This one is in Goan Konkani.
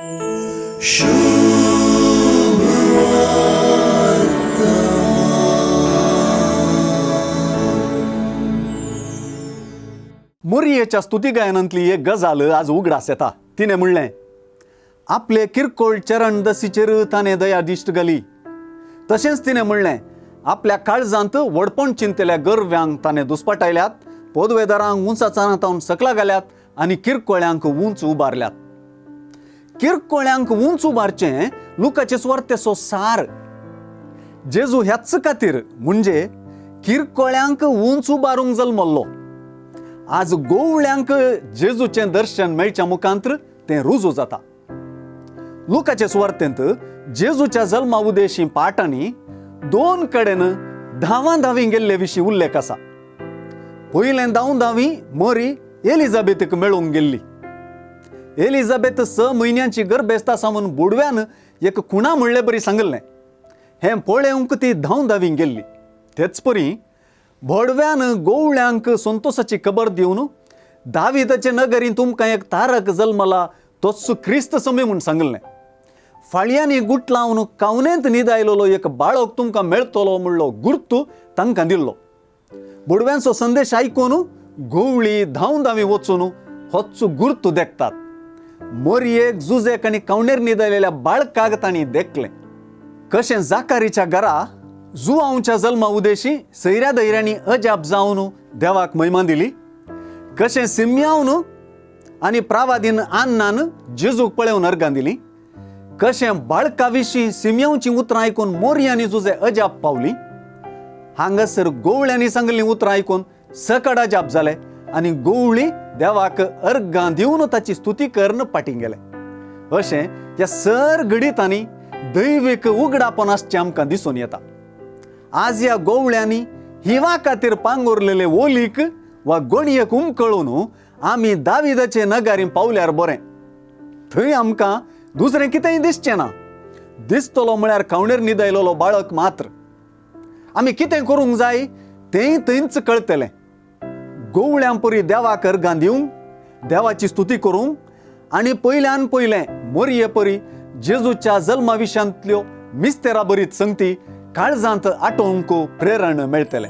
मोरयेच्या स्तुती गायनांतली एक गजाल आज उगडास येता. तिणें म्हणलें, आपले किरकोळ चरण दसीचेर ताणें दया दिश्ट घाली. तशेंच तिणें म्हणलें, आपल्या काळजांत व्हडपण चिंतल्या गर्व्यांक ताणें दुस्पाटायल्यात, पोदवेदारांक उंचा चानांत सकला घाल्यात आनी किरकोळ्यांक उंच उबारल्यात. किरकोळ्यांक उंच उबारचें लुकाचे सुवार्तेचो सार. जेजू ह्याच खातीर म्हणजे किरकोळ्यांक उंच उबारूंक जल्मल्लो. आज गोवळ्यांक जेजूचें दर्शन मेळच्या मुखांत्र तें रुजू जाता. लुकाचे सुवार्तेंत जेजूच्या जल्मा उदेशी पाटांनी दोन कडेन धांवा धांवी गेल्ले विशीं उल्लेख आसा. पयलें धांव धांवी मरी एलिझाबेथीक मेळूंक गेल्ली. एलिझाबेथ 6 म्हयन्यांची गर्भेस्त आसा म्हूण बुडव्यान एक खुणा म्हणले बरी सांगिल्लें. हें पळोवंक ती धांव धांवी गेल्ली. तेच परी भोडव्यान गोवळ्यांक संतोसाची खबर दिवन दाविदाचे नगरीन तुमकां एक तारक जल्मला तोच क्रिस्त समी म्हूण सांगिल्लें. फाळयांनी गुट लावन कावनेंत न्हिदायलेलो एक बाळक तुमकां मेळटलो म्हणलो गुर्तू तांकां दिल्लो. बुडव्यांचो संदेश आयकून गोवळी धांव धांवी वचून होच गुर्तू देखतात. मोरयेक जुजेक आनी कावणेर न्हिदायलेल्या बाळकाक तांणी देखलें. कशें जाकारीच्या घरा जुआंवच्या जल्मा उदेशी सैऱ्या दैऱ्यांनी अजाप जावन देवाक महिमा दिली. कशें सिम्यावन आनी प्रावादीन आन्नान जेजूक पळोवन अर्गां दिली. कशें बाळका विशीं सिम्यावचीं उतरां आयकून मोरयांनी जुजे अजाप पावली. हांगासर गोवळ्यांनी सांगलीं उतरां आयकून सकड अजाप जाले आनी गोवळी देवाक अर्गां दिवन ताची स्तुती करून फाटीं गेले. अशें ह्या सर घडितांनी दैवीक उगडापण आसचें आमकां दिसून येता. आज ह्या गोवळ्यांनी हिवा खातीर पांगुरलेले ओलीक वा गोणयेक उमकळून आमी दाविदाचे नगारी पावल्यार बरें. थंय आमकां दुसरें कितेंय दिसचें ना. दिसतलो म्हळ्यार खावणेर न्हिदायलेलो बाळक मात्र. आमी कितें करूंक जाय तेंय थंयच कळटलें. गोवळ्यां परी देवाक अर्गां दिवंक, देवाची स्तुती करूंक आनी पयल्यान पयलें मोरये परी जेजूच्या जल्मा विशयांतल्यो मिस्तेरा बरीत संगती काळजांत आटोवंक प्रेरण मेळटलें.